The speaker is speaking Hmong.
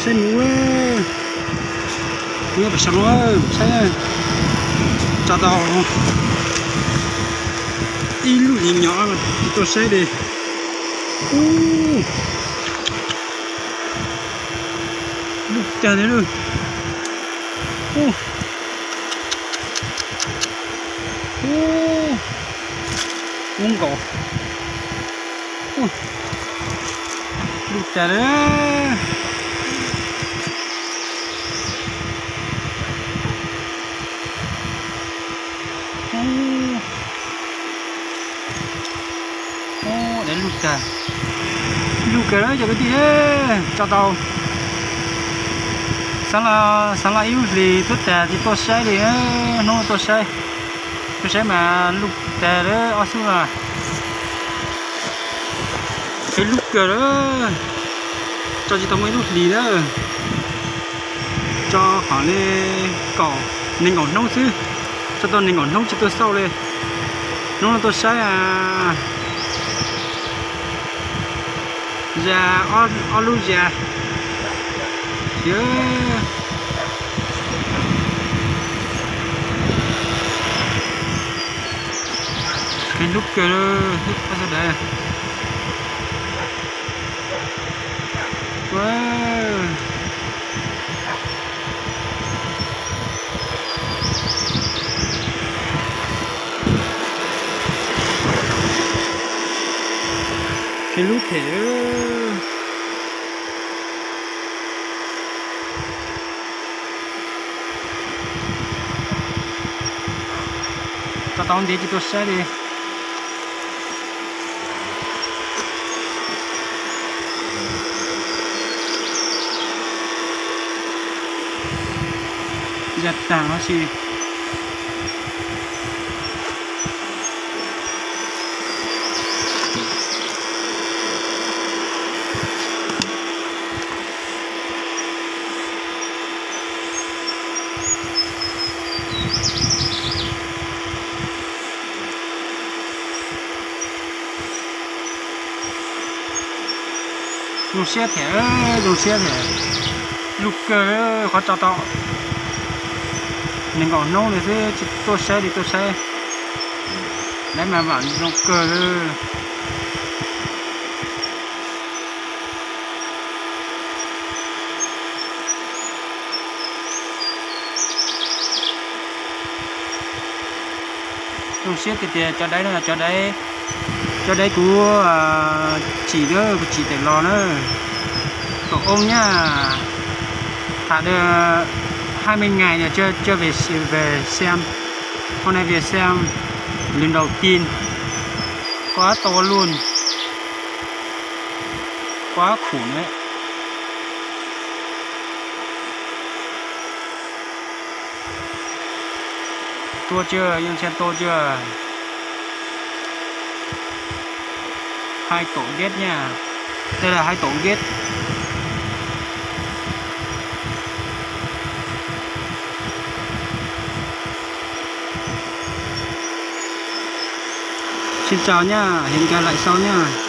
Saib mus, nyob pem saum no saib, tso tau ib lub hlis nyom tuaj saib li. Ub, lub tag li lub. Ub, ub, ub nkaus. Ub, lub tag li. Ub, dab lug tag, lug kawg lawm cov kwv tij, tso tau. Xav los ib lub hlis tuaj tag tsis tuaj saib li, hnub tuaj saib, tuaj saib mas lug tag lawm ob xub na. Qhib lub kawg lawm, tso tsis tau muaj ib lub hlis na. Tso qhov li kaum, nees nkaum hnub xwb, tso tau nees nkaum hnub tsis tuaj xauj li. Hnub no tuaj saib zas, ob lub zas. Qhib lub kawg, xav dav. Qhib lub them. Tso tau ntev tsis tuaj saib li. Zas tag no si. Zoo siab thiab, zoo siab thiab. Lug kawg, qhov tso tau nees nkaum hnub li xwb tsis tuaj saib li, tuaj saib dab mas vam zoo kawg li. Zoo siab tiag tiag, cov dab no, cov dab, cov dab kuv tsim, kuv tsim tawm los na. Tổ ong nhá. Thả được hai mươi ngày rồi chưa, chưa về, về xem. Hôm nay về xem lần đầu tiên. Quá to luôn. Quá khủng đấy. Tua chưa, Yang Xian tua chưa? Hai tổ ghét nha. Đây là hai tổ ghét. Xin chào nha, hẹn gặp lại sau nha.